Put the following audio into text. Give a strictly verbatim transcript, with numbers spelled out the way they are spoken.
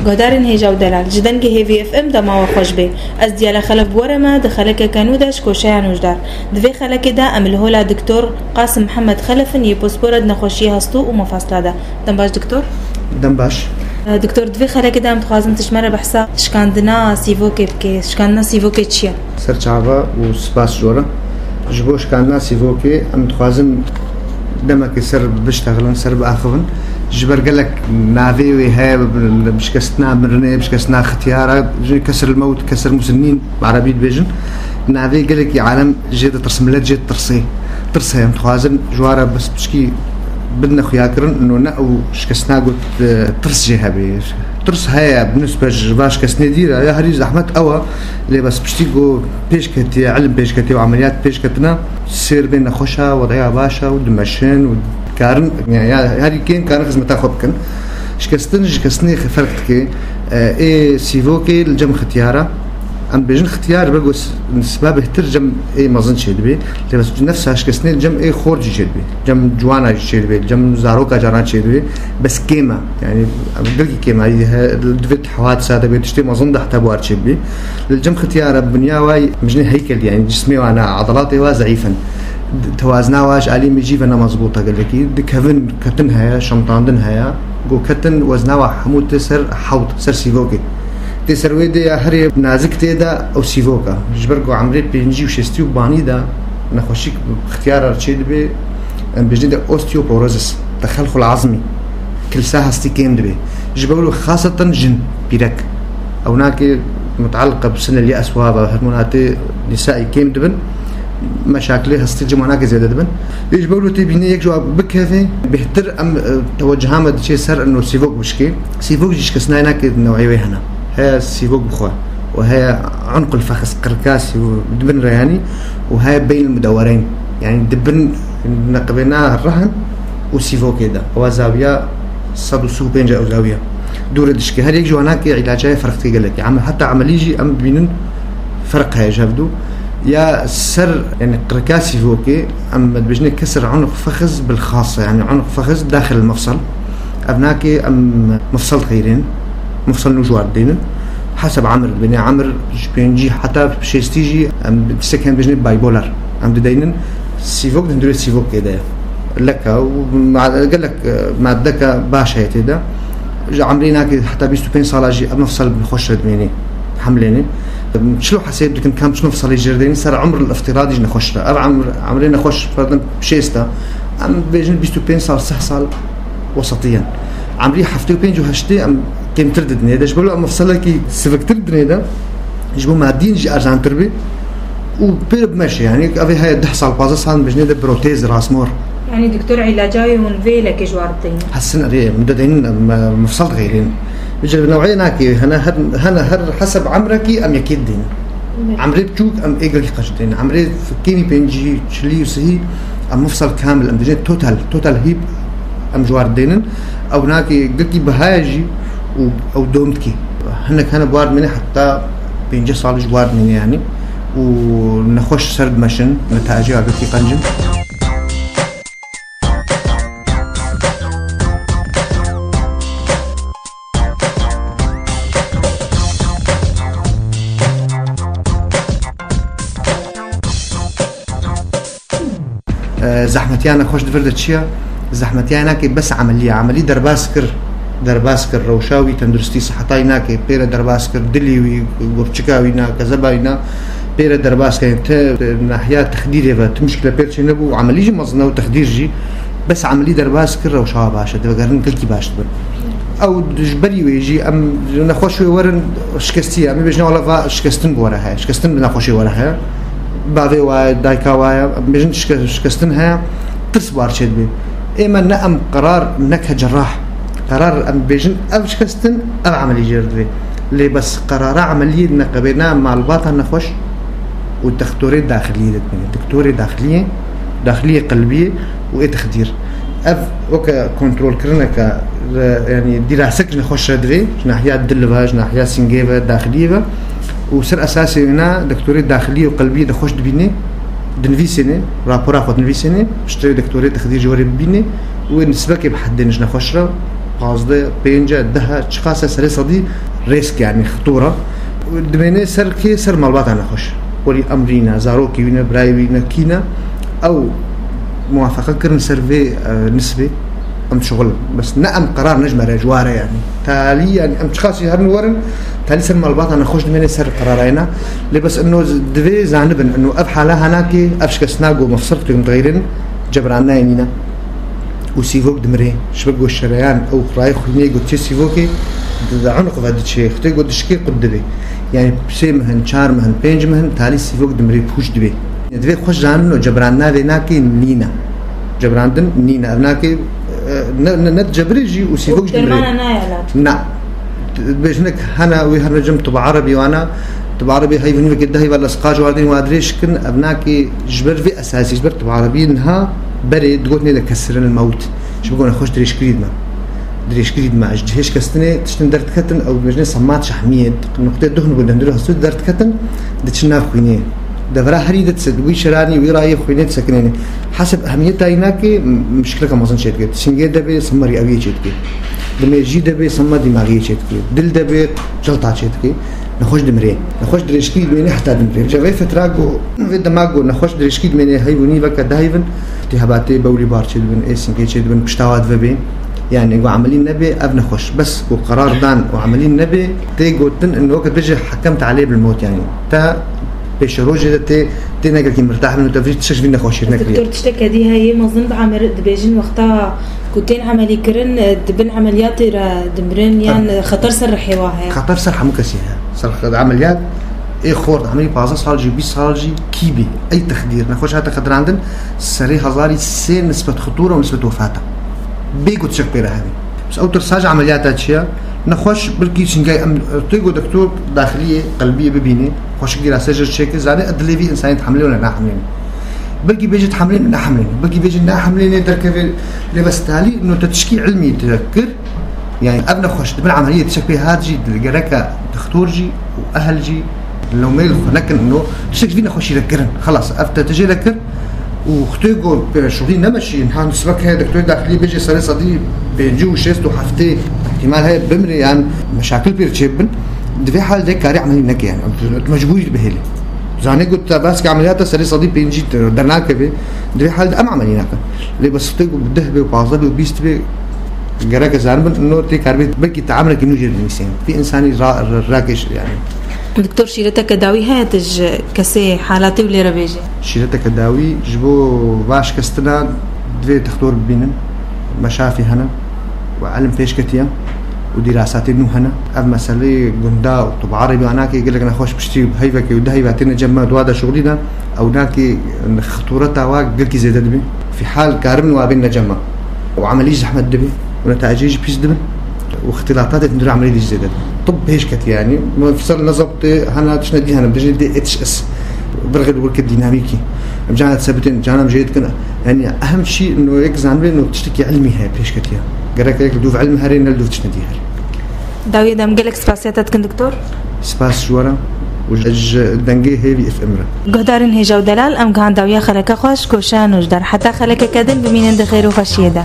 Guhdarên hêja û delal, ji dengê Hêvî F M dema we xweş bê. Ez Diyale Xelef bi we re me di xelekeke nû de ji koşeya nûjdar. Di vê xelekê de em li hola Doktor Qasim Mihemed Xelef in yê pospora di nexweşiyê hestû û mefasla de. Dem baş Doktor. Dem baş. Eh, Doktor, di vê xelekê de em dixwazin tu ji me re behsa şikandina sîvokê bikê. Şikandina sîvokê çi ye? Ser çava û spas ji we re. Ji bo şikandina sîvokê em dixwazin demekê ser biştexilin, ser biaxivin. Ji ber gelek navê wê heye, bi, bi şikestina mirinê, bi şikestina xitiyara, ji kesir mewt, kesir musnîn, bi erebî dibêjin. Navê gelekî alem jê ditirsin, millet jê ditirsê. Tirs heye, em dixwazin ji wan re bes piçkî bidine xuyakirin, no ne ew şikestina got, e, tirs jê hebe. Tirs heye, bi nisbet ji van şikestinê dî re, ya herî zehmet ew e, lê bes piştî ku pêş ketiye, ilim pêş ketiye û emeliyat pêş ketine, sêr bên nexweş e, wedaya baş e û dimeşin û karin, ya, ya herî kêm karin xizmeta xwe bikin. Şikestin ji şikestinê ferq dike. E, ê sîvokê li cem xitiyara, em dibêjin xitiyar, belko s-, nisba bêhtir cem ê mezin çêdibe. Lê bes nefsa şikestinê li cem ê xort jî çêdibe. Cem ciwana jî çêdibe. Cem zaroka caran çêdibe. Bes kêm e. Yani, em gelkî kêm e. He, divê hewat sade be, tiştê mezin de heta buhar çêbibe. Li cem xitiyara, binya wayî, em jî heykel, yani cismê wana, edelatê wa zeîf in. Tewazna wa ji alî mêjî ve ne mezbût e gelekî. Dikevin, ketin heye, şemtandin heye. Go ketin, wezna wa hemû tê ser hewt, ser sîvokê. Tê ser wê dê ya herê nazik tê de ew sîvok e. Ji ber ku emrê pêncî û şêstî û banî de nexweşîk xitiyara çê dibe, em bêjin de osteoporosis, texelxul azmî, kilsa hestî kêm dibe. Ji ber wê xaseten jin, pîrek. Ew nake mutaliqe bi sinel yeswa ve hormonatê nîsaî kêm dibin. Meşakilê hestî cima nake zêde dibin. Lê ji ber wê tê bînê yek ji wan bikeve, bêhtir em, e, teweciha me diçe ser ino sîvok bişkê. Sîvok jî şikestinayê nake neweyê wê hene. Heye sîvok bi xwe û heye unqul fexiz, qirka sîvok di bin re yanî û heye beyn mudewereyn. Yanî di bin neqibêna rehn û sîvokê de. Ewa zawiya sed û sî û pênc ew zawiya. Dûre dişke. Her yek ji wan nake îlacayê ferq dike gelekî. Em, heta emelî jî em dibînin ferq heye ji hevdu. Ya ser, yani qirka sîvokê, em dibêjinê kesir unuq fexiz bil xasa, yani unuq fexiz daxil mefsel. Ev nake em mefsel dixeyrên, mefsel nû ji war dideynin. Heseb emir dibêne, emir ji pêncî heta şêstî jî em tiştek hene dibêjinê bipolar. Em dideynin, sîvok di hundirê sîvokê de ye. Leka û ma-, gelek, e, maddeka baş heye tê de. Ji emrê nake heta bîst û pênc sala jî ev mefsel bi xweş re dimêne, hemlêne. Çilo hesêb dikin kam çilo mefselê jê re deynin ser emr îftiradî ji nexweş re. Ev emr, emrê nexweş ferdin şêst e. Em bêjin bîst û pênc sal, sih sal wesetiyen. Emrî heftê û pênc û heştê em kêmtir didinê de. Ji bo em mefselekî siviktir didinê de, ji bo madîn jî erzantir bî û pê re bimeşe. Yani ev ê heye deh sal, pazdeh sal bêjinê de protez rasmor. Yani doktor îlaca wê hûn vê yekê ji war dideynin? Hesin erê, em dideynin, em, e, mefsel dixeyrin. Ji neweyê nakê, hene her, hene her heseb emrekî em yekê dideynin. Evet. Emrê biçûk em ê gelkî qeç dideynin. Emrê kêmî pêncî, çilî û sihî em mefsel kamil em dibêjin total, total hîb em ji war dideynin. Ew nakê gelkî bihaya jî û ew dom dikî. Hinek hene bi war dimêne heta pêncî sal ji war dimêne yani. Û nexweş ser dimeşin, netayecê gelkî qenc in. E, zehmetiya nexweş di vir de çi ye? Zehmetiya nakê bes emelî ye. Emelî derbas kir, derbas kir rewşa wî, tenduristî, siheta wî nakê, pê re derbas kir, dilê wî, gurçika wî na, kezeba wî na, pê re derbas kir. Te, te nahiya texdîrê ve, tu muşkile pê re çênebû, emelî jî mezin e û texdîr jî. Bes emelî derbas kir, rewşa baş e, divegerin gelkî baş dibin. Ew ji berî wê jî em nexweş wê werin şikestî ye. Em ê bêjin, wela va şikestin bi we re heye. Şikestin bi nexweşê we re heye. Bavê wa ye, dayika wa ye. Em bêjin şike-, şikestin heye. Tirs bar çêdibe. Ê me ne em qerar neke cerrah. Qerar em bêjin ev şikestin, ev emelî jê re dibe. Lê bes qerara emeliyê neqebêna malbata nexweş û dextorê daxiliyê de dibîne. Doktorê daxiliyê, daxiliyê qelbiyê û ê texdîr. Ev weke kontrolkirineke, e, yanî dîrasek ji nexweş re divê, ji nahiya dil ve, ji nahiya singê ve, daxiliyê ve û ser esasê wêna doktorê daxiliyê û qelbiyê de xweş dibîne, dinivîsêne, rapora xwe dinivîsêne, piştre doktorê texdîr ji werê bibîne û wê nisbekê bi hed dêne ji nexweş re. pazdeh, pênc, deh, çiqas e serê sedî rêsk, yanî xitûra. Dimêne ser kê? Ser malbata nexweş. Welî emrî ne, zarokê wî ne, birayê wî ne, kî ne? Ew muwafeqe kirin ser vê, e, nisbê. Em dişuxulin. Bes ne em qerar ne ji me re, ji wa re yanî. Talî, yanî em çiqasî herin werin, talî ser malbata nexweş dimêne ser qerarayê ne. Lê bes ino divê zanibin, ino ev hala hanakê, ev şikestina ku mefsir têm dixeyrin, cebrandinayê nîne. Û sîvok dimrê, ji ber ku şereyan ew rayê xwînê ku diçê sîvokê, di, di unuq ve diçê, xitê ku dişikê qut dibê. Yanî sê meh in, çar meh in, pênc meh in, talî sîvok dimrê, pûç dibê. Divê xweş zanibin û cebrandina vê nakê nîne. Cebrandin nîne. Ev nakê, e, ne, ne, ne dicebirê jî û sîvok jî dimrê. Dermana nayê lat. Na. Dibêjin hene wî her cem tiba erebî wana, tiba erebî heyvî nîvekê deh heyva li siqaj wadin wa dirêj kin, ev nakê ji ber vê esasî, ji ber tiba erebî niha berê digotinê de kesirin mewt. Ji bo nexweş dirêjkirî dime. Dirêjkirî dime. Ji cihê şikestinê tiştin derdiketin, ew dibêjinê semat şehmiyê, nuqtê duh nû dendir hestû derdiketin, diçin nav xwînê. Devera herî de diset, wî şeranî, wî rayê xwînê disekinêne. Hesib ehemiyeta yî nakê, m-, mişkileka mezin çêdike. Singê de bê, sema rîewiyê çêdike. Dimêjî de bê, sema dîmaxiyê çêdike. Dil de bê, cilta çêdike. Nexweş dimirê. Nexweş dirêjkî dimêne heta dimirê. Ca vê fetra ku, vê dema ku nexweş dirêjkî dimêne heyv û nîveke deheyvin, tê hebatê bewlî bar çêdibin, ê singê çêdibin, pişta wa dive bê. Yani ku emelî nebe, ev nexweş. Bes ku qerar dan û emelî nebe, tê gotin, in weke bêje hekem te aleyh bil mewt yani. Te pêşerojê de tê, tê ne gelkî mirtah bin û te vî tişek ji vî nexweşî nekiriye. Doktor, tiştek hedî heye mezin bi emer dibêjin wexta ku tên emelî kirin, e, di bin emeliyatê re dimirin, yan, e, xeter ser rihê wa heye? Xeter ser hemû kesî heye. Ser xe-, emeliyat ê xort, emelî pazdeh sal jî, bîst sal jî, kî bî, ey texdîr, nexweş hate xetirandin, serê hezarî sê nisbet xitûr û nisbet wefata. Bê ku tişek pê re hebe. Bes ew tirsa ji emeliyata çi ye? Nexweş bilkî çingay em, tê ku doktor daxiliyê, qelbiyê bibîne, xweşik dîrasê jir çêke, zane dilê vî însanê dihemlê wala nahemlêne. Bilkî bêje dihemlêne, nahemlêne. Bilkî bêje nahemlêne, derkeve lê bes talî, no te tişkî ilmî te kir, yani ev nexweş, di bin emeliyê tişek pê hat jî, di gereke dixtor jî û ehel jî lewmeyê li xwe nekin, no tişek vî nexweşî re kirin. Xelas, ev te tijê re kir, û xitê ku pêşûxî nemeşîn, han sibek heye, doktorê daxilî bêje serê sedî pêncî û şêst û heftê îhtimal heye bimrê, yan meşakil pêr çêbibin, di vê hal de karê emelî neke, yani em tu mecbûrî dibihêlî. Zanê ku te baskê emeliyata serê sedî pêncî te dernakeve, di vê hal de em emelî nakin. Lê bes xitê ku bi deh be û pazdeh be û bîst be, gerek e zanibin, no tê karibê belkî te emrekî nû jê binivîsên. Vî însanî ra-, ra-, rakêş, yani. Doktor, şîreteke dawî heye tu ji kesê halatê wî lê re bêjî? Şîreteke dawî ji bo va şikestina divê textor bibînin, meşafî hene û elim pêş ketiye û dîrasatê nû hene. Ev meseleyê gunda û tiba erebî anakê gelek nexweş piştî heyvekê û du heyva têne cem me di wa de şixulî de, ew nakê xitûreta wa gelkî zêde dibe. Fîhal karibin wa bêne cem me. û emelî zehmet dibe û netayicê jî pîs dibin û îxtîlatatê tundî emelî jî zêde dibin. Tib pêş ketiye, yanî. Mefsel ne zebtê hena tiştine dî hene, bijî dê êtiş is. Birxê li wir kir dînamîkî. Em cana disebitin, cana em jê dikin. Yanî ehem şî no yek zanibê no tiştekî ilmî heye pêş ketiye. Gerek yek li dûv ilm herê, ne li dûv tiştine dî herê. Dawiyê de em gelek spasiya te dikin, doktor. Spas ji we re û ji dengê Hêvî F M re. Guhdarên hêja û delal, em gihan dawiya xeleke xwe ji Koşa Nûjdar. Heta xelekeke din bimînin di xêr û xweşiyê de.